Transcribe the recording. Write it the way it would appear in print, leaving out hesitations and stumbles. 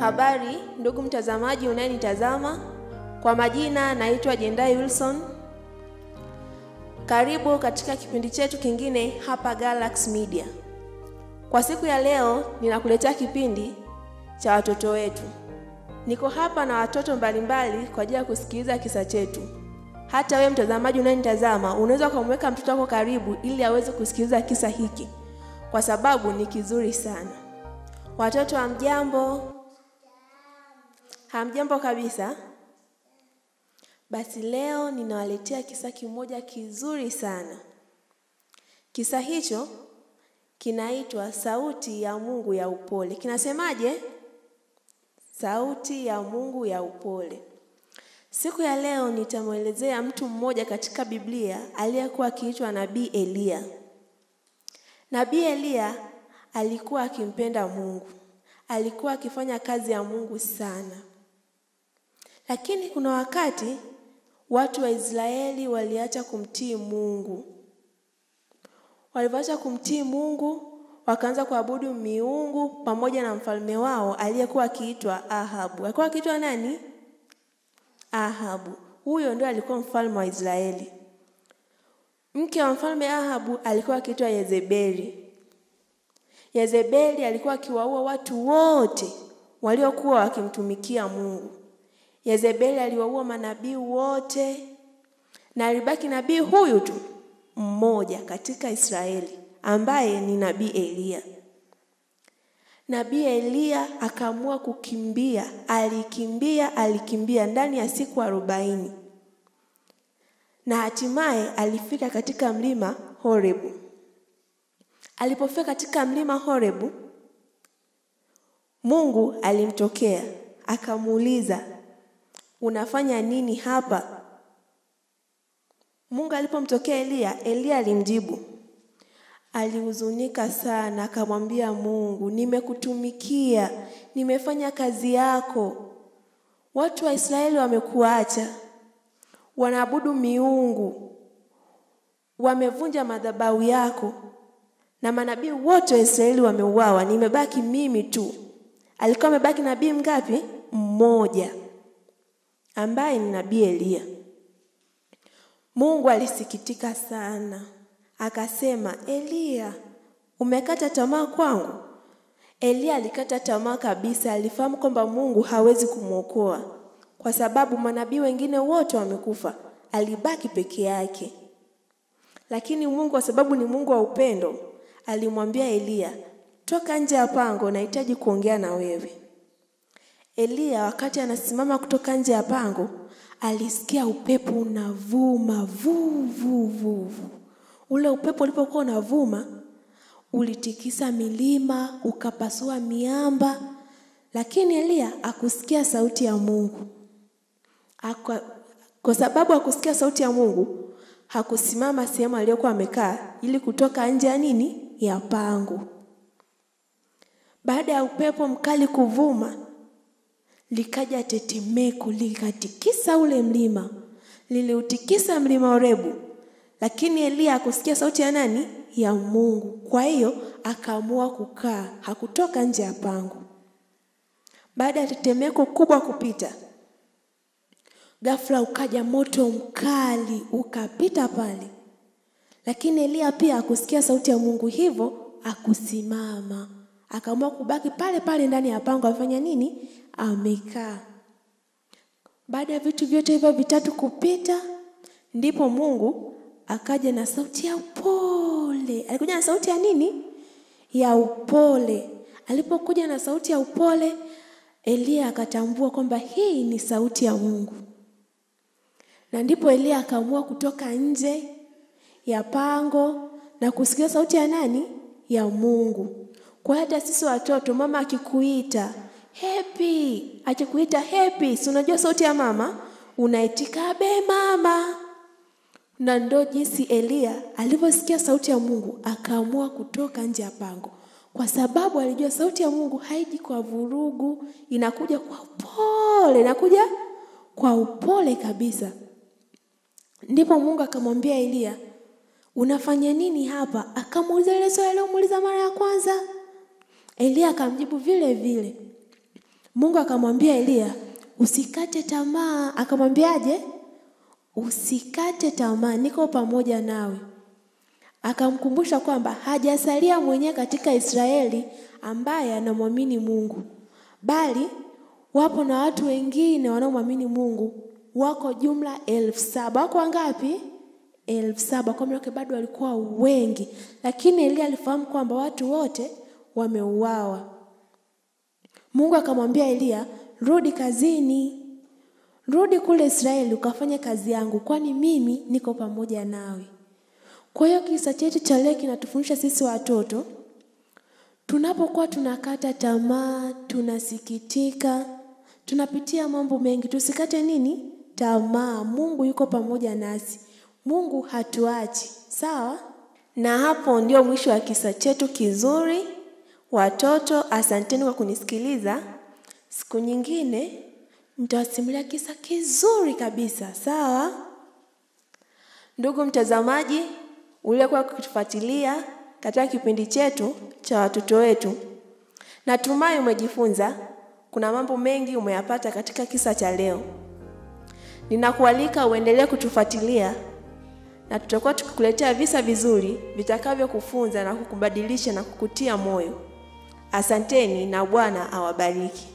Habari ndugu mtazamaji unayenitazama, kwa majina naitwa Jendai Wilson. Karibu katika kipindi chetu kingine hapa Galaxy Media. Kwa siku ya leo ninakuletea kipindi cha watoto wetu. Niko hapa na watoto mbalimbali kwa ajili ya kusikiliza kisa chetu. Hata wewe mtazamaji unayenitazama unaweza kumweka mtoto wako karibu ili aweze kusikiliza kisa hiki, kwa sababu ni kizuri sana. Watoto hamjambo? Hamjambo kabisa? Basi leo ninawaletea kisa kimoja kizuri sana. Kisa hicho kinaitwa Sauti ya Mungu ya Upole. Kinasemaje? Sauti ya Mungu ya Upole. Siku ya leo nitamuelezea mtu mmoja katika Biblia aliyekuwa akiitwa Nabii Eliya. Nabii Eliya alikuwa akimpenda Mungu. Alikuwa akifanya kazi ya Mungu sana. Lakini kuna wakati watu wa Israeli waliacha kumtii Mungu. Waliacha kumtii Mungu, wakaanza kuabudu miungu pamoja na mfalme wao aliyekuwa akiitwa Ahabu. Alikuwa akiitwa nani? Ahabu. Huyo ndio alikuwa mfalme wa Israeli. Mke wa mfalme Ahabu alikuwa akiitwa Yezebeli. Yezebeli alikuwa akiwaua watu wote waliokuwa wakimtumikia Mungu. Yezebeli aliwaua manabii wote, na alibaki nabii huyu tu mmoja katika Israeli ambaye ni Nabii Eliya. Nabii Eliya akaamua kukimbia, alikimbia ndani ya siku 40. Na hatimaye alifika katika mlima Horebu. Alipofika katika mlima Horebu, Mungu alimtokea, akamuuliza, "Unafanya nini hapa?" Mungu alipomtokea Eliya, Eliya alimjibu. Alihuzunika sana, akamwambia Mungu, "Nimekutumikia, nimefanya kazi yako. Watu wa Israeli wamekuacha, wanaabudu miungu, wamevunja madhabahu yako, na manabii wote wa Israeli wameuawa, nimebaki mimi tu." Alikuwa amebaki nabii mgapi? Mmoja, ambaye ni Nabii Eliya. Mungu alisikitika sana. Akasema, "Eliya, umekata tamaa kwangu?" Eliya alikata tamaa kabisa. Alifahamu kwamba Mungu hawezi kumuokoa kwa sababu manabii wengine wote wamekufa, alibaki peke yake. Lakini Mungu, kwa sababu ni Mungu wa upendo, alimwambia Eliya, "Toka nje ya pango, nahitaji kuongea na wewe." Eliya wakati anasimama kutoka nje ya pango, alisikia upepo unavuma vu vu vu vu. Ule upepo ulipokuwa unavuma ulitikisa milima, ukapasua miamba, lakini Eliya hakusikia sauti ya Mungu. Kwa sababu hakusikia sauti ya Mungu, hakusimama sehemu aliyokuwa amekaa ili kutoka nje ya nini? Ya pango. Baada ya upepo mkali kuvuma, likaja tetemeko likatikisa ule mlima. Liliutikisa mlima Horebu. Lakini Eliya hakusikia sauti ya nani? Ya Mungu. Kwa hiyo akaamua kukaa, hakutoka nje ya pango. Baada ya tetemeko kubwa kupita, ghafla ukaja moto mkali ukapita pale. Lakini Eliya pia hakusikia sauti ya Mungu, hivyo hakusimama. Akaamua kubaki pale pale ndani ya pango. Afanya nini? Amekaa. Baada ya vitu vyote hivyo vitatu kupita, ndipo Mungu akaja na sauti ya upole. Alikuja na sauti ya nini? Ya upole. Alipokuja na sauti ya upole, Eliya akatambua kwamba hii ni sauti ya Mungu. Na ndipo Eliya akaamua kutoka nje ya pango na kusikia sauti ya nani? Ya Mungu. Kwa hata sisi watoto, mama akikuita happy, akikuita happy, si unajua sauti ya mama, unaitika be mama. Na ndo jinsi Eliya alivyosikia sauti ya Mungu akaamua kutoka nje ya pango, kwa sababu alijua sauti ya Mungu haiji kwa vurugu, inakuja kwa upole, inakuja kwa upole kabisa. Ndipo Mungu akamwambia Eliya, "Unafanya nini hapa?" Akamuuliza ile swali aliyomuuliza mara ya kwanza. Eliya akamjibu vile vile. Mungu akamwambia Eliya, usikate tamaa. Akamwambiaje? Usikate tamaa, niko pamoja nawe. Akamkumbusha kwamba hajasalia mwenyewe katika Israeli ambaye anamwamini Mungu, bali wapo na watu wengine wanaomwamini Mungu, wako jumla 7,000. Wako wangapi? 7,000. Kwa maana bado walikuwa wengi, lakini Eliya alifahamu kwamba watu wote wameuawa. Mungu akamwambia Eliya, rudi kazini, rudi kule Israeli ukafanye kazi yangu, kwani mimi niko pamoja nawe. Kwa hiyo kisa chetu cha leo kinatufundisha sisi watoto, tunapokuwa tunakata tamaa, tunasikitika, tunapitia mambo mengi, tusikate nini? Tamaa. Mungu yuko pamoja nasi. Mungu hatuachi. Sawa? Na hapo ndio mwisho wa kisa chetu kizuri. Watoto, asanteni kwa kunisikiliza. Siku nyingine nitawasimulia kisa kizuri kabisa. Sawa? Ndugu mtazamaji uliyekuwa kutufuatilia katika kipindi chetu cha watoto wetu, natumai umejifunza. Kuna mambo mengi umeyapata katika kisa cha leo. Ninakualika uendelee kutufuatilia na tutakuwa tukikuletea visa vizuri vitakavyokufunza na kukubadilisha na kukutia moyo. Asanteni na Bwana awabariki.